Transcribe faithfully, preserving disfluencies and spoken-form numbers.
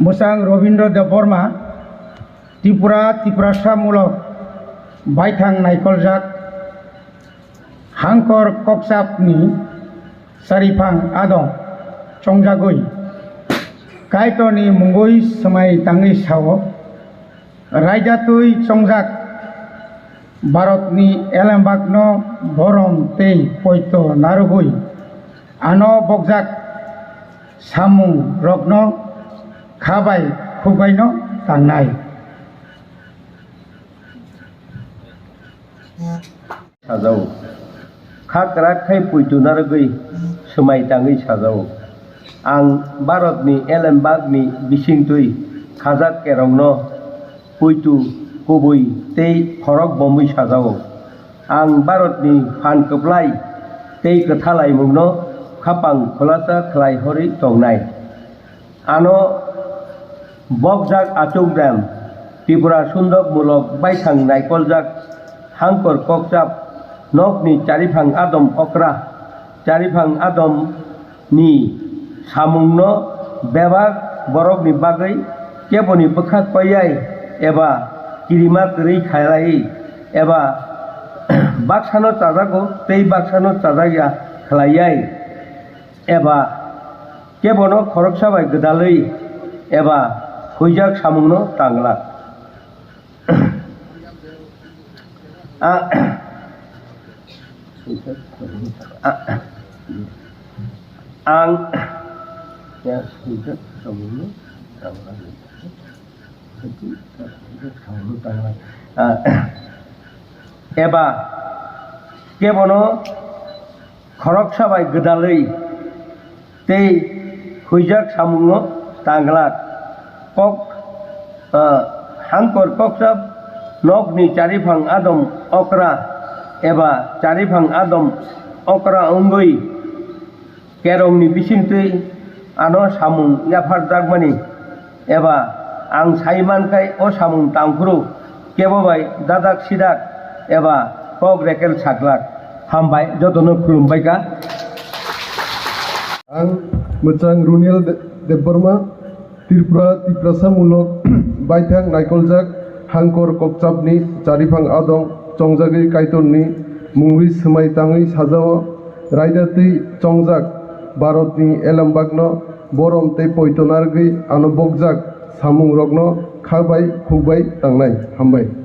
Bwsang Robindra Debbarma, Tripura, Tiprasa mulok baithang naikoljak Hangkor kokchapni chariphang adong chongjagwi Kaitorni mungwi swmai tangwi sao, raidatwi chongjak Bharatni elembakno borom tei poito narwgwi ano bokjak samung rokno kha bai khuk baino tangnai. Sajao. Kha kwrak khai puitu narwgwi swmai tangwi sajao. Ang Bharatni elembakni bisingtwi khajak kerongno puitu kubui tei khorok bomwi sajao. Ang Bharatni phan kwplai tei kwthalaimungno khapang khulasa khlai horwi tongnai. Ano bokjak achukdam, Tripura sundok mulok baithang naikoljak Hangkor kokchap nokni chariphang adom okra, chariphang adom ni samungno bebak borokni bagwi keboni bwkha koiyai eba kirima kwrwi khlaiwi eba baksano chajago tei baksano chajakya khlaiyai eba kebono khoroksa bai gwdalwi eba huijak samungno tanglak. A-, a-, ang a, eba kebono khoroksa bai gwdalwi tei huijak samungno tanglak. Kok, ah, Hangkor kokchap nokni chariphang adom okra eba chariphang adom okra wngwi kerongni bisingtwi ano samung yapharjakmani eba ang sai mankhai o samung tangphuru kebo bai dadak sidak eba kok rekel saklak. Hambai, jotono khulumbai kha. Ang mwchang Runiel De-, Debbarma, Tripura, Tiprasa mulok baithang naikoljak Hangkor kokchapni chariphang adong chongjagwi Kaitorni mungwi swmai tangwi sajao, raidatwi chongjak Bharatni elembakno borom tei poito narwgwi ano bokjak samungrokno kha bai khuk bai tangnai. Hambai.